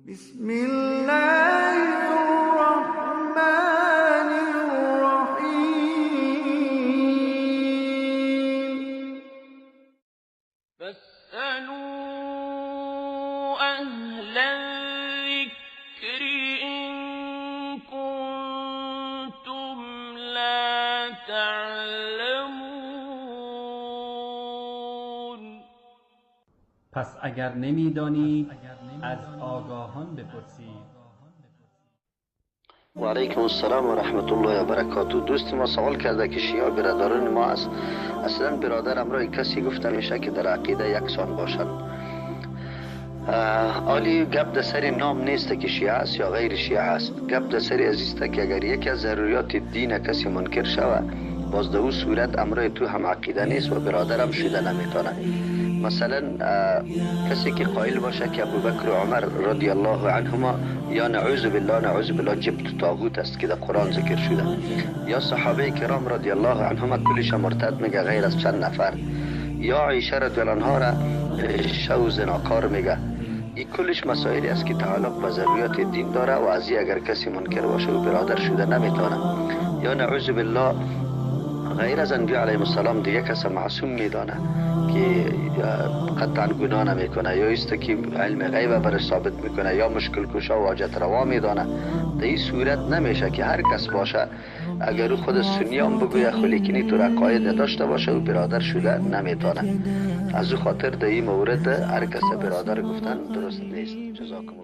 بسم الله الرحمن الرحيم. فاسألوا أهل الذكر إن كنتم لا تعلمون. پس اگر نمیدانید از آگاهان بپرسید. و علیکم السلام و رحمت الله و برکاته. دوست ما سوال کرده که شیعه برادران ما است. اصلا برادر امرای کسی گفته میشه که در عقیده یکسان باشند. آلی گپ در سر نام نیست که شیعه است یا غیر شیعه است. گپ در سر عزیز که اگر یکی از ضروریات دین کسی منکر شود، باز در او صورت امرای تو هم عقیده نیست و برادرم شده نمیتونه. مثلا کسی که قائل باشه که ابوبکر و عمر رضی الله عنهما یا نعوذ بالله نعوذ بالله جبت طاغوت است که در قرآن ذکر شده، یا صحابه کرام رضی الله عنهما کلش مرتد میگه غیر از چند نفر، یا عایشه رضی الله عنها را شو زناکار میگه، این کلش مسائلی است که تعلق به ضروریات دین داره و از این اگر کسی منکر باشه و برادر شده نمیتونه. یا نعوذ بالله غیر از انبیاء علیهم السلام دیگه کس معصوم میدانه که قطعا گناه نمیکنه، یا است که علم غیب برش ثابت میکنه، یا مشکل کشا و حاجت روا میدانه. در این صورت نمیشه که هر کس باشه اگر او خود سنی هم بگویه خلیکنی تو عقاید نداشته باشه و برادر شده نمیتونه. از او خاطر در این مورد هر کس برادر گفتن درست نیست. جزاکم الله.